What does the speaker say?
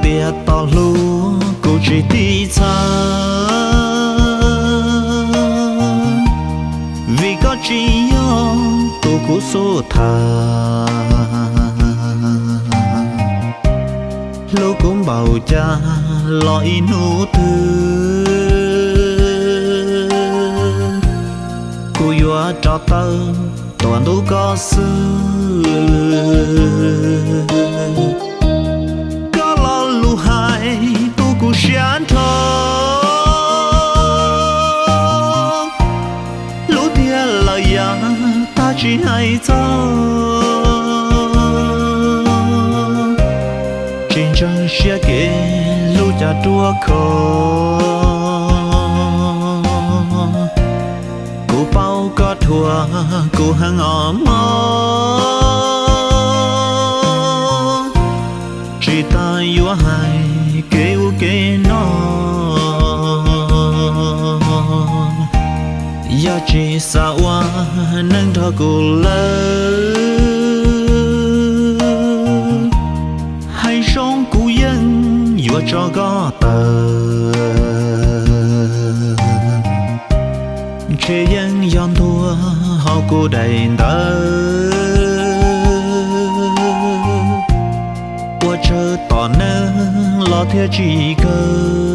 Tias tau hlub kuv tsis tiv txha, vim koj tsis yog tus kuv xub tham. Hlub kuv npaum cas los ib hnub twg kuv yuav rov tawm tuaj ntuj koj xwb. Koj lo lus hais tu kuv siab nrho, hlub tiag lawm yam tag tsis hais txog. Tsis ntseeg siab kev hlub cas ruaj khov, kuv paub koj dhuav kuv heev os mog. Tsis tas yuav hais kev ub kev no, yog tsis xav ua neej nrog kuv lawm, hais zoo kuv yeej yuav tso koj tawm. Ntshe yeej yog ntuag hauv kuv daim ntawv, ua tsawg tom neeg los thiaj tsis kawg.